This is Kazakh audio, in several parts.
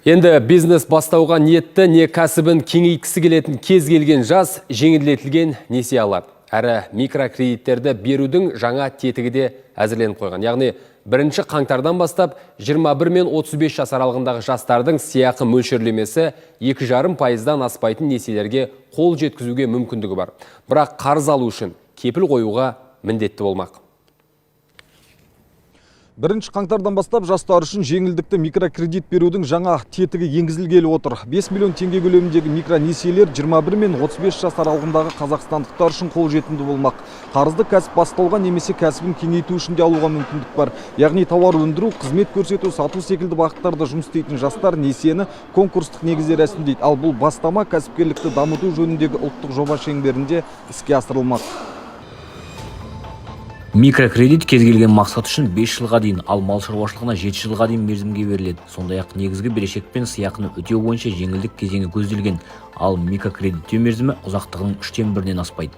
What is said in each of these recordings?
Енді бизнес бастауға ниетті, не кәсібін кеңейткісі келетін кез келген жас жеңілдетілген несие алады. Әрі микрокредиттерді берудің жаңа тетігі де әзірленіп қойған. Яғни 1 қаңтардан бастап 21 мен 35 жас аралығындағы жастардың сыйақы мөлшерлемесі 2,5%-дан аспайтын несиелерге қол жеткізуге мүмкіндігі бар. Бірақ қарыз алу үшін кепіл қоюға міндетті болмақ. 1 қаңтардан бастап жастар үшін жеңілдікті микрокредит берудің жаңа тетігі енгізілгелі отыр. 5 миллион теңге көлеміндегі микронесиелер 21 мен 35 жас аралығындағы қазақстандықтар үшін қолжетімді болмақ. Қарызды кәсіп бастауға немесе кәсібін кеңейту үшін де алуға мүмкіндік бар. Яғни тауар өндіру, қызмет көрсету, сату секілді бағыттарда жұмыс істейтін жастар несиені конкурстық негізде рәсімдейді. Ал бұл бастама кәсіпкерлікті дамыту жөніндегі ұлттық жоба шеңберінде іске асырылмақ. Микрокредит кез келген мақсат үшін 5 жылға дейін, ал мал шаруашылығына 7 жылға дейін мерзімге беріледі. Сондай ақ негізгі берешек пен сыйақыны өтеу бойынша жеңілдік кезеңі көзделген. Ал микрокредиттеу мерзімі ұзақтығының үштен бірінен аспайды.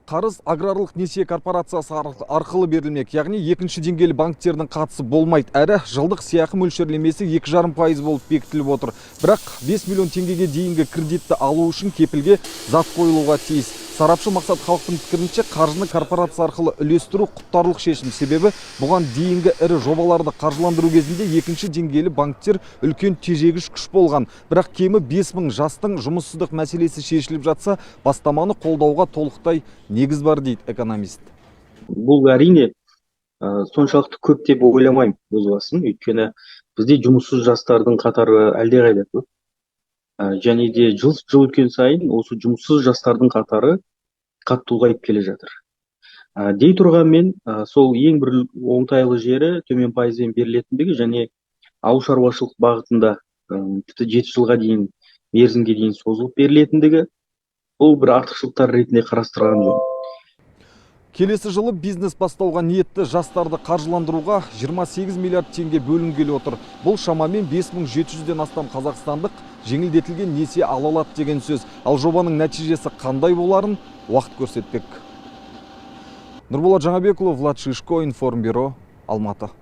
Қарыз Аграрлық несие корпорациясы арқылы берілмек. Яғни екінші деңгейлі банктердің қатысы болмайды. Әрі жылдық сыйақы мөлшерлемесі 2,5% болып бекітіліп отыр. Бірақ 5 миллион теңгеге дейінгі кредитті алу үшін кепілге зат қойылуға тиіс. Сарапшы Мақсат Халықтың пікірінше, қаржыны корпорация арқылы үлестіру құптарлық шешім. Себебі бұған дейінгі ірі жобаларды қаржыландыру кезінде екінші деңгейлі банктер үлкен тежегіш күш болған. Бірақ кемі 5000 жастың жұмыссыздық мәселесі шешіліп жатса, бастаманы қолдауға толықтай негіз бар, дейді экономист. Бұл, әрине, соншалықты көп деп ойламаймын өз басым, өйткені бізде жұмыссыз жастардың қатары әлдеқайда көп. Және де жыл жыл өткен сайын осы жұмыссыз жастардың қатары қатты ұлғайып келе жатыр. Дей тұрғанмен, сол ең бір оңтайлы жері төмен пайызбен берілетіндігі және ауыл шаруашылық бағытында тіпті 7 жылға дейін мерзімге дейін созылып берілетіндігі, бұл бір артықшылықтар ретінде қарастырған жөн. Келесі жылы бизнес бастауға ниетті жастарды қаржыландыруға 28 миллиард теңге бөлінгелі отыр. Бұл шамамен 5700-ден астам қазақстандық жеңілдетілген несие ала алады деген сөз. Ал жобаның нәтижесі қандай боларын уақыт көрсетпек. Нұрболат Жаңабекұлы, Влад Шишко, Информбюро, Алматы.